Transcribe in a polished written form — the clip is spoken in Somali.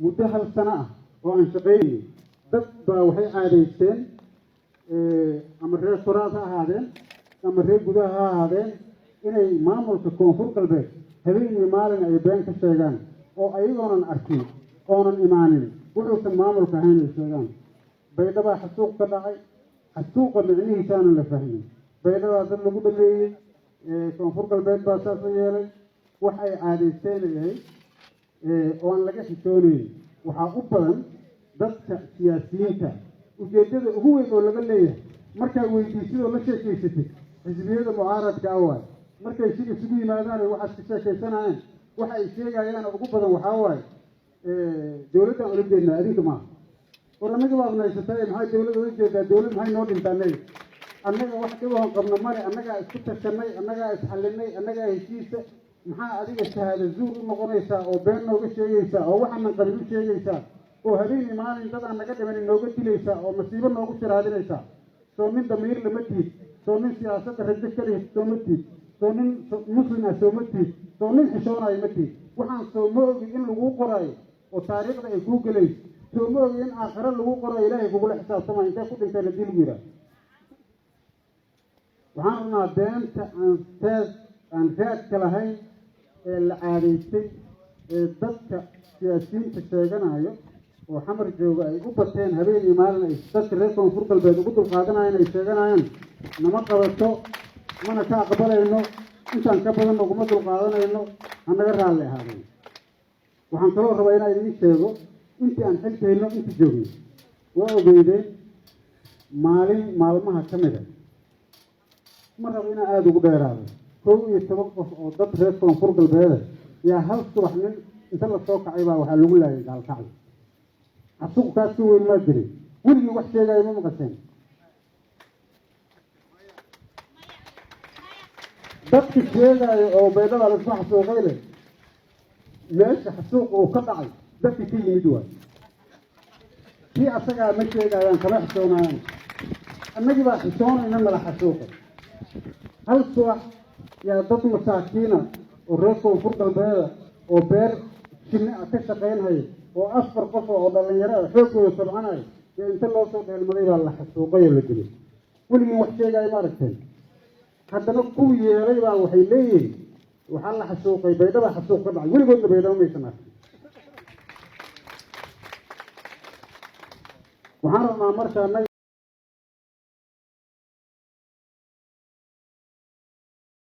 Muddo hal sano ah oo aan shaqaynayay, dad baa waxay caadaysteen, ama reer koraas ha ahaadeen ama reer gudaha ha ahaadeen, inay maamulka Koonfur Galbeed habeen iyo maalin ay been ka sheegaan, oo ayagoonan arkin oonan imaanin wuxuusan maamulka ahayn ay sheegaan. Baydhabaa xasuuq ka dhacay, xasuuqa micnihiisaanan la fahmin. Baydhabaa dad lagu dhameeyey, Koonfur Galbeed baa saas la yeelay. Wax ay caadaysteen ay ahayd oo aan laga xishoonayn. Waxaa u badan dadka siyaasiyiinta. Ujeeddada ugu weyn oo laga leeyahay markaa weydiisidoo la sheekaysatid xisbiyada mucaaradka ah waay. Markay shir isugu yimaadaan ay waxaad ka sheekaysanayaan, waxa ay sheegayaan ugu badan waxaa waaye dowladdaan ula jeednaa, adinka maaha. War, annaga baad naysatay, maxaa dowladda ula jeedaa? Dowlad maxay noo dhintaa? Annaga annaga wax dhibahoon qabna male. Annagaa isku tashanay, annagaa isxallinay, annagaa heshiisa. Maxaa adiga shahaada zuur u noqonaysaa oo been nooga sheegaysaa oo waxaanan qabin u sheegaysaa oo habeenii maalin dad aan naga dhimanin nooga dilaysaa oo masiibo noogu shiraadinaysaa? Soo nin damiir lama tiid? Soo nin siyaasadda rajo ka leh sooma tiid? Soo nin muslim ah sooma tiid? Soo nin xishoonayo ma tiid? Waxaan soo ma ogi in laguu qoraayo oo taariikhda ay kuu gelayso? Soo ma ogi in aakhare laguu qoraayo, Ilaahay kugula xisaabtamayo, intee ku dhintay hadii lagu yidhaah? Waxaan rabnaa beenta aan tees aan raadka lahayn ee la caadaystay ee dadka siyaasiyiinta sheeganayo oo Xamar jooga ay u bateen, habeen iyo maalin ay dadka reer Koonfur Galbeed ugu dulqaadanayaan ay sheeganayaan, nama qabato, mana ka aqbalayno. Intaan ka badanna uguma dulqaadanayno. Hanaga raalli ahaadeen. Waxaan kaloo rabaa inaan idiin sheego, intii aan xilka hayno, inta joogno, waa ogeydeen maalin maalmaha ka mida, ma rabo inaan aada ugu dheeraado, 11 qof oo dad reer Koonfur Galbeeda yaa hal subax nin inta lasoo kacay baa waxaa lagu laayay Gaalkacyo. Xasuuq kaas ka weyn maa jirin? Weligii wax sheegaayo ma maqasheen? Dadka sheegaayo oo Baydhaba laisku xasuuqay leh, meesha xasuuqa uu ka dhacay dadka ka yimid waay. Kii asagaa ma sheegaayaan, kama xishoonayaan. Annagii baa xishoonayna nala xasuuqay. Hal subax yaa dad masaakiina oo reer Koonfur Galbeeda oo beer shinni ah ka shaqaynhaya oo afar qof oo dhallinyaro ah xooggooda sabcanaya ee inta loo soo dheelmaday baa la xasuuqay oo la dilay. Weligiin wax sheegaayo ma aragteen? Haddana kuwii yeelay baa waxay leeyihiin waxaa la xasuuqay Baydhaba, xasuuq ka dhacay. Weligoodna Baydhabo maysan arkin. Waxaan rabnaa marka annaga